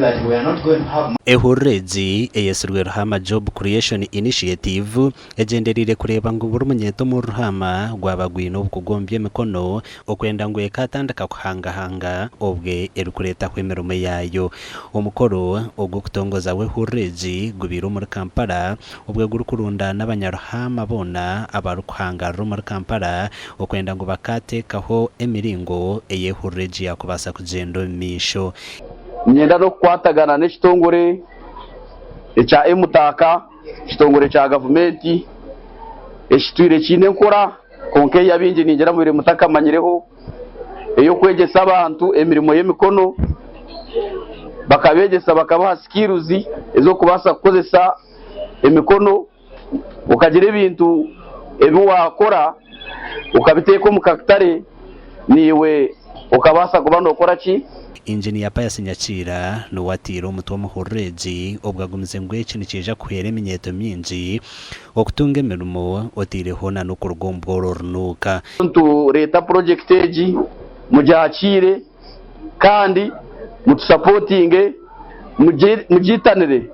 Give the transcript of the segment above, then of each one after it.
that we are not going to have Ehururu egi eyetsirwe Ruhama Job Creation Initiative egyendereire kureeba ngu buri munyeeto omuri Ruhama gwaba gwine obukugu omu by'emikono okwenda ngu ekaatandika kuhangahanga obwe erikureetaho emirimo yaayo. Omukoro ogw'okutongozaho ehururu egi gubaire omuri Kampala obwe gurikurundaana abanyaruhama boona abarikuhangarira omuri Kampala okwenda ngu bakaateekaho emiringo ei ehururu egi yaakubaasa kugyenda omu maisho. Niinyenda n'okukwatagana n'ekitongore ekya Emutaaka, ekitongore kya gavumenti ekitwire kiine enkora kwonka ei abaingi ningira mubaire mutakamanyireho ey'okwegyesa abantu emirimo y'emikono bakabeegyesa bakabaha sikiruzi ez'okubaasa kukozesa emikono okagira ebintu ebi waakora okabiteeka omu katare naiwe okabaasa kuba nookora ki? Inginiya Pius Nyakiira niwe ateire omutwe omuhururu egi obwo agumize ngu eki nikiija kuhwera eminyeeto mingi okutunga emirimo oteireho na n'okuruga omu bworo orunuuka. Nitureeta purojekiti egi mugyakiire kandi mutusapotinge mugiitanire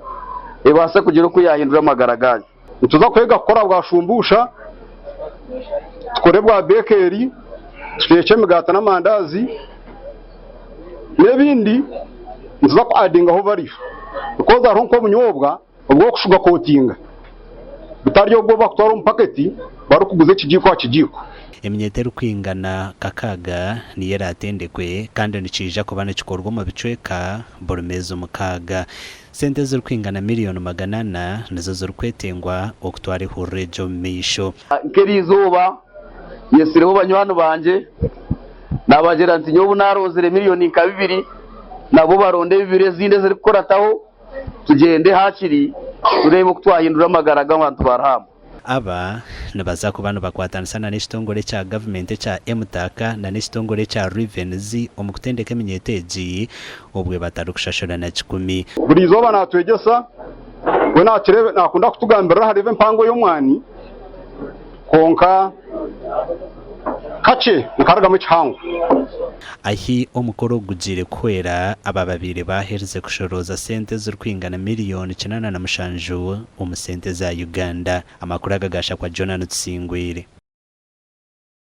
ebaase kugira oku yaahindura amagara gaanyu. Nituza kwega kukora bwa shumbusha, tukore bwa bekeeri, tuteekye emigaati n'amandaazi n'ebindi. Nituza ku adingaho value because hariho nk'obunyobwa obw'okushuga kotinga butari obu barikutwara omu paketi barikuguza ekigiiko aha kigiiko. Eminyeeto erikwingana kakaaga niyo eraatendekwe kandi nikiija kuba nikikorwa omu bicweka buri meezi mukaaga. Sente ezirikwingana miriyoni 400 nizo zirikwetengwa okutwara ehururu egi omu maisho. Nk'eriizooba nyetsireho banywani bangye naabagira nti nyowe obu naaronzire miriyoni nka bibiri nabo baronde bibiri ezindi ezirikukurataho tugyende haakiri tureebe oku twahindura amagara g'abantu ba Ruhamba. Aba nibaza kuba nibakwatanisa na n'ekitongore ekya gavumenti ekya MTAC na n'ekitongore ekya Rivens omu kutendeka eminyeeto egi obwe batarikushashura na kikumi. Buri izooba naatwegyesa, we naakunda kutugambirira ahari empango y'omwani, kwonka kakye nikarugamu ekihango. Ahi omukoro ogu gugiire kuhwera aba babaire baaherize kushorooza sente ezirikwingana miriyoni 87 omu sente za Uganda. Amakuru aga gaashakwa Jonah Tusingwire.